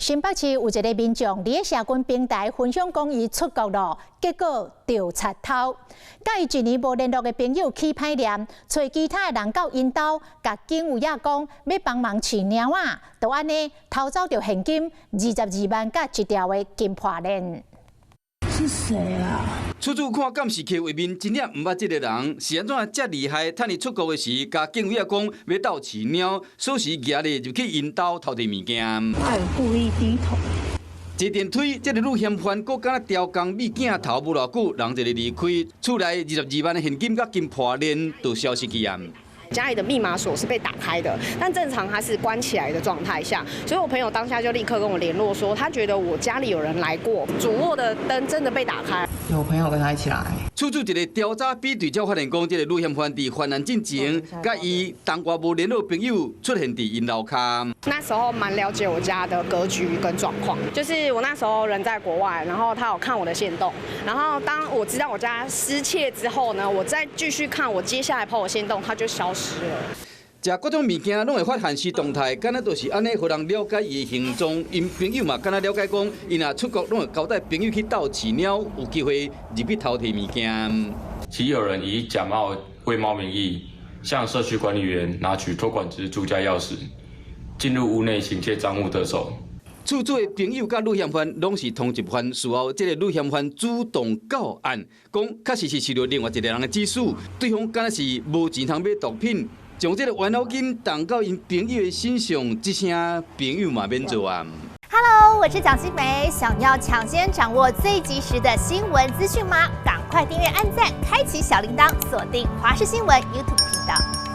新北市有一个民眾佇咧社群平台分享講伊出國囉，結果著賊偷，佮伊一年無聯絡的朋友起歹念，揣其他的人到𪜶兜，共警衛仔講欲幫忙飼貓仔，就按呢偷走著現金22萬佮一條的金破鏈。是誰啊？厝主看監視器畫面，真正毋捌這个人，是按怎遮厲害？趁伊出國的時，共警衛仔講欲鬥飼貓，鎖匙攑咧入去𪜶兜偷提物件。他有故意低頭。坐電梯，這个女嫌犯閣敢若雕工覕鏡頭無偌久，人就離開，厝內22萬的現金佮金破鏈都消失去啊！家裡的密碼鎖是被打開的，但正常它是關起來的狀態下，所以我朋友當下就立刻跟我聯絡說，他覺得我家裡有人來過，主臥的燈真的被打開。有朋友跟他一起來。厝主一个調查比對，才發現講，這个女嫌犯佇犯案進前，佮伊仝外無聯絡朋友出現佇𪜶樓跤。那時候蠻了解我家的格局跟狀況，就是我那時候人在國外，然後他有看我的限動，然後當我知道我家失竊之後呢，我再繼續看我接下來 po 的限動，他就消失了。食各種物件攏會發限時動態，敢若就是按呢，予人了解伊的行蹤。𪜶朋友嘛，敢若了解講，伊若出國攏會交代朋友去鬥飼貓，有機會入去偷提物件。其有人以假冒餵貓名義，向社區管理員拿取託管之住家鑰匙，進入屋內行竊贓物得手。厝主的朋友佮女嫌犯攏是通緝犯，事後這个女嫌犯主動告案，講確實是受著另外一个人的指使，對方敢若是無錢通買毒品，將這个冤枉金動到𪜶朋友的身上，這聲朋友嘛免做啊。 Hello，我是蔣新梅，想要搶先掌握最及時的新聞資訊嗎？趕快訂閱、按讚、開啟小鈴鐺，鎖定華視新聞 YouTube 頻道。